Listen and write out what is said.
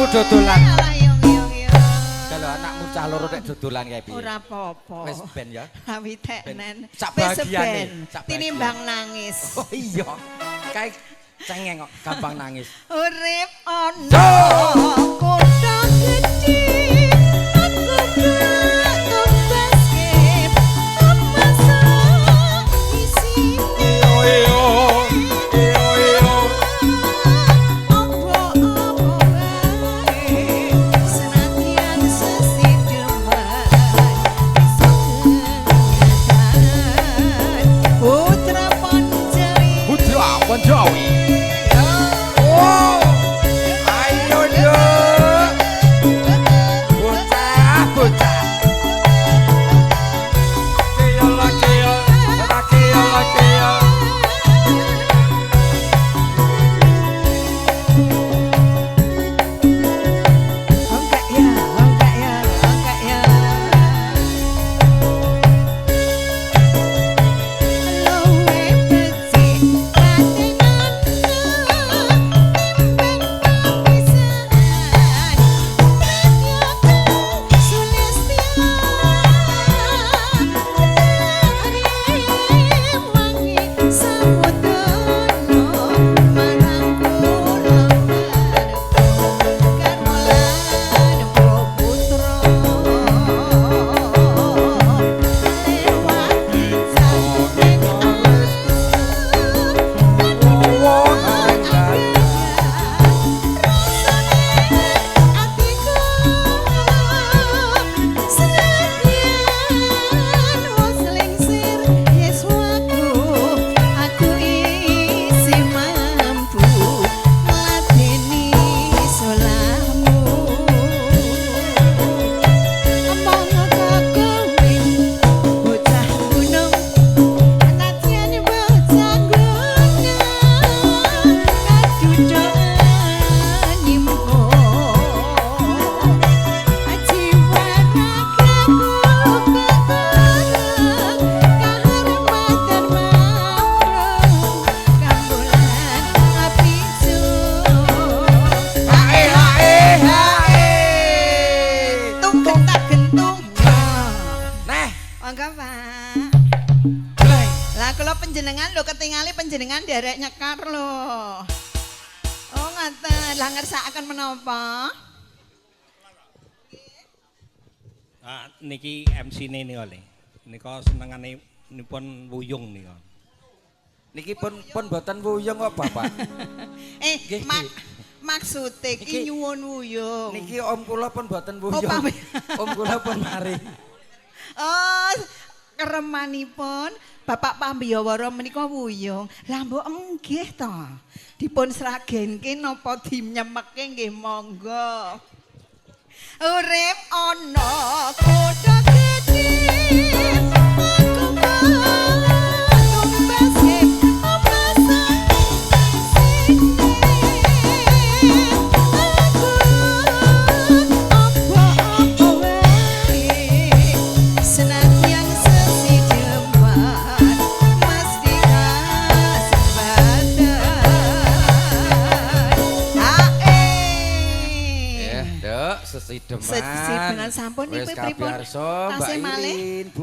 Dodolan. Alah, yung yung yung. Kalau anakmu cah loro nek dodolan kae piye? Ora apa-apa. Wis ben ya. Awi teknen. Sak Wis bahagiane, ben. sak Tinimbang nangis. Oh iya. Kae cengeng kok gampang nangis. Urip ana kutha gedhe aku gak tumbaske masak isine. Iyo iyo iyo. Apa-apa wae senadyan sesideman iso kenyataan putra Panjawi. Putra Panjawi. Oh. Ayo Nduk. Bocah, bocah. Keyo keyo, keyo keyo. Ongkak ya, ongkak ya, ongkak ya. Luwe becik katenan timbang papisan. Pratyoga Sulistya rewangi samudana marang kula warga karwolan putra lewat kijang aku isi mampu ngladeni salahmu. Omong kowe bocah gunung nadyan bocah gunung kadudukan nyimpo jiwa ragaku kekurang kahormatan marang kambulan apicu. Hae hae hae. Tung gentak gentung. Neh, Monggo, Pak. bleng. Lah kula panjenengan lho ketingali panjenengan derek nyekar lho. Oh ngaten, lah ngersakaken menapa? Ah, niki MC-ne nika le. Nika senengane nipun wuyung nika. Niki pun pun mboten wuyung kok, Bapak. Eh, Nggih, mak nggih. maksude ki Niki- nyuwun wuyung. Niki om kula pun mboten Oh, wuyung. pamit. Om kula pun mari. Oh, keremanipun Bapak Pambiyawara menika wuyung. Lah mbok enggih to. Dipun sragenke napa dinyemeke nggih monggo. Urip ana kutha gedhe aku tumbase masak isine. Aku apa-apa wae senadyan sesideman mesti kasembatan. Ae. Ya, Nduk, sesideman. Sesideman sampun Wis niku pripun? kabiarsa, Mbak Tasih malih. Irin.